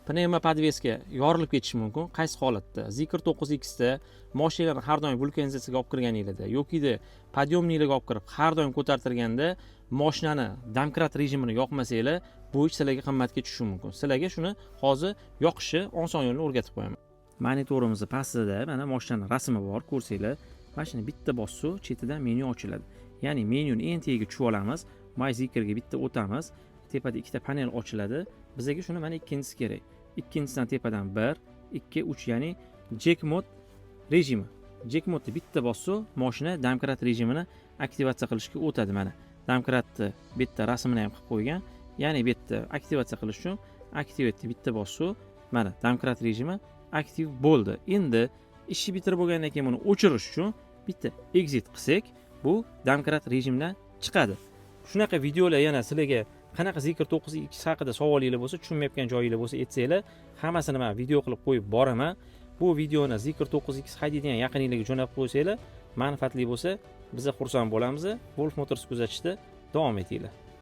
Пневмоподвеска yorilib ketishi mumkin. Qaysi holatda? Zeekr 9X da mashinalarni har doim vulkanizatsiyaga olib kirganinglarda yokida подъемник larga olib kirib, har doim ko'tartirganda moshinani domkrat rejimini yoqmasanglar, bu ish sizlarga qimmatga tushishi mumkin. Sizlarga shuni hozir yoqishni oson yo'lini o'rgatib qo'yaman. Monitorimizni pastida mana moshinani rasmi bor, ko'rsanglar. Mana shuni bitta bossu, chetidan menyu ochiladi. Ya'ni menyuni eng tagiga tushib olamiz, My Zeekrga bitta o'tamiz, tepada ikkita panel ochiladi. Bizga shuni mana ikkinchisi kerak. Ikkinchisidan tepadan bir, ikki, uch, ya'ni jack mode rejimi. Jack modeni bitta bossa, moshina domkrat rejimini aktivatsiya qilishga o'tadi. Mana domkratni bu yerda rasmini ham qilib qo'ygan. Ya'ni bu yerda aktivatsiya qilish uchun activate bitta bossa, mana domkrat rejimi aktiv bo'ldi. Endi ishni bitirib bo'lgandan keyin buni o'chirish uchun bitta exit qilsak, bu domkrat rejimdan chiqadi. Shunaqa videolar, yana sizlarga qanaqa Zeekr 9X haqida savolinglar bo'lsa, tushunmayotgan joyinglar bo'lsa, aytsanglar, hammasini man video qilib qo'yib boraman. Bu videoni Zeekr 9X haydaydigan yaqininglarga jo'natib qo'ysanglar, manfaatli bo'lsa, biza xursand bo'lamiz. Wolf Motors kuzatishda davom etinglar.